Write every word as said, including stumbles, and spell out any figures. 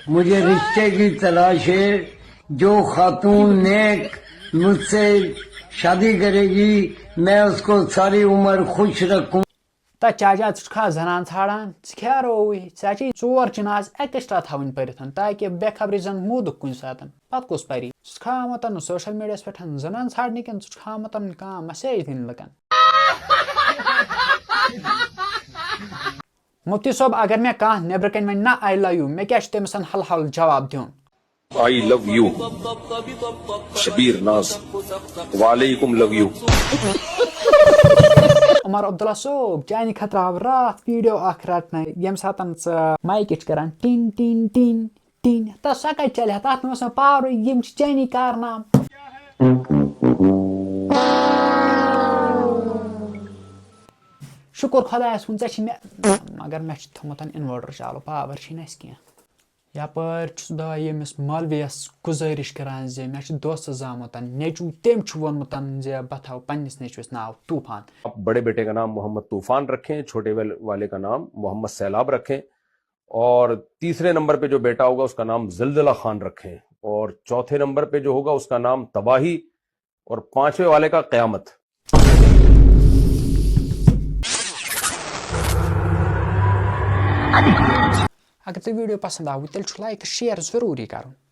مجھے رشتے کی تلاش ہے، جو خاتون نیک مجھ سے شادی کرے گی، میں اس کو ساری عمر خوش رکھوں۔ تہٕ چاچا، ژٕ چھُکھا زنان ژھانڈان؟ ژٕ کیٛاہ رووُے؟ ژےٚ چھے ژور چِنہٕ آز ایکسٹرا تھاوٕنۍ پٔرِتھ، تاکہِ بے خبری زن موٗدُکھ کُنہِ ساتن۔ پتہٕ کُس پری؟ ژٕ چھُکھا آمُت سوشل میڈیاہس پٮ۪ٹھ زنان ژھانڈنہِ کِنہٕ ژٕ چھُکھا آمُت کانٛہہ میسیج دِنہِ لُکن؟ مفتی صٲب، اگر مےٚ کانٛہہ نیٚبرٕ کنہِ ونہِ نہ I love you، مےٚ کیٛاہ چھُ تٔمِس حل حل جواب دیُن؟ I love you شبیر ناز۔ وعلیکم love you۔ عمر عبداللہ صٲب، چانہِ خٲطرٕ آو راتھ ویڈیو اکھ رٹنہٕ، ییٚمہِ ساتہٕ ژٕ مایکہِ چھِ کران ٹِن ٹِن ٹِن ٹِن، تہٕ سۄ کتہِ چلہِ ہا؟ تتھ نہٕ اوس نہٕ پاورٕے، یِم چھِ چٲنی کارنامہٕ۔ شُکُر خۄدایَس کُن، ژےٚ چھِ مےٚ، مگر مےٚ چھُ تھوٚمُت inverter چالو، پاور چھِنہٕ اَسہِ کینٛہہ۔ یپٲرۍ چھُس بہٕ ییٚمِس مولویَس گُزٲرِش کران زِ مےٚ چھُ دوستَس زامُت نیٚچوٗ، تٔمۍ چھُ ووٚنمُت زِ بہٕ تھاوٕ پننِس نیٚچوِس ناو طوٗفان۔ आप बड़े बेटे का नाम मोहम्मद तूफान रखें, छोटे वाले वाले का नाम मोहम्मद सैलाब रखें, और तीसरे नंबर पे जो बेटा होगा उसका नाम जलजला खान रखें, और चौथे नंबर पे जो होगा उसका नाम तबाही, और पांचवें वाले का कयामत। اگر تۄہہِ ویڈیو پسند آوٕ، تیٚلہِ چھُ like تہٕ share ضروٗری کرُن۔